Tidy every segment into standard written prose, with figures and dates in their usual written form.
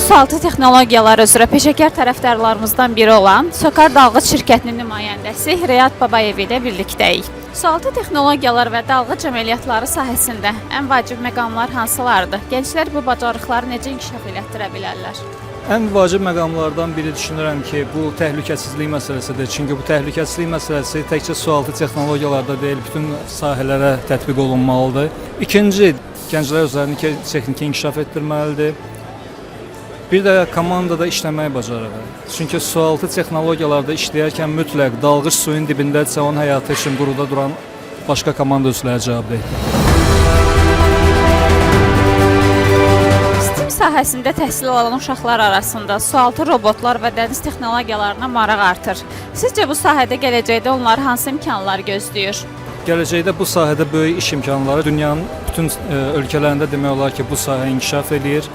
Sualtı texnologiyaları üzrə peşəkar tərəfdarlarımızdan biri olan Sokar Dalğıc şirkətinin nümayəndəsi Rəyat Babayev ilə birlikdəyik. Sualtı texnologiyalar və dalğıc əməliyyatları sahəsində ən vacib məqamlar hansılardır? Gənclər bu bacarıqları necə inkişaf elətdirə bilərlər? Ən vacib məqamlardan biri düşünürəm ki, bu təhlükəsizlik məsələsidir. Çünki bu təhlükəsizlik məsələsi təkcə sualtı texnologiyalarda deyil, bütün sahələrə tətbiq olunmalıdır. İkinci, gənclər özlərini texniki inkişaf etdirməlidir. Bir də komandada işləməyi bacarığı. Çünki sualtı texnologiyalarda işləyərkən mütləq dalğıc suyun dibindədirsə, onun həyatı üçün quruda duran başqa komanda üzvləri cavabdehdir. STEM sahəsində təhsil alan uşaqlar arasında sualtı robotlar və dəniz texnologiyalarına maraq artır. Sizcə bu sahədə gələcəkdə onları hansı imkanlar gözləyir? Gələcəkdə bu sahədə böyük iş imkanları dünyanın bütün ölkələrində demək olar ki, bu sahə inkişaf eləyir.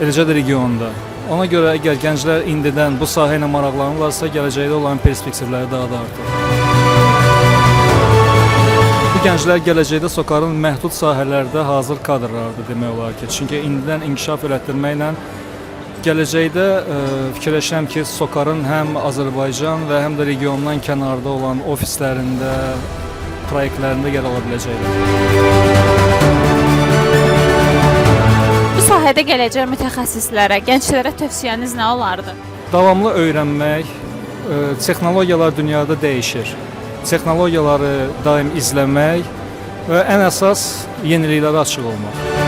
Eləcə də regionda. Ona görə əgər gənclər indidən bu sahə ilə maraqlanırlarsa, gələcəkdə onların perspektivləri daha da artır. Bu gənclər gələcəkdə Sokarın məhdud sahələrdə hazır kadrlardır demək olar ki. Çünki indidən inkişaf elətdirməklə gələcəkdə fikirləşirəm ki, Sokarın həm Azərbaycan və həm də regiondan kənarda olan ofislərində, proyektlərində yer ala biləcəklər. Bu sahədə gələcək mütəxəssislərə, gənclərə tövsiyəniz nə olardı? Davamlı öyrənmək, texnologiyalar dünyada dəyişir. Texnologiyaları daim izləmək və ən əsas yeniliklərə açıq olmaq.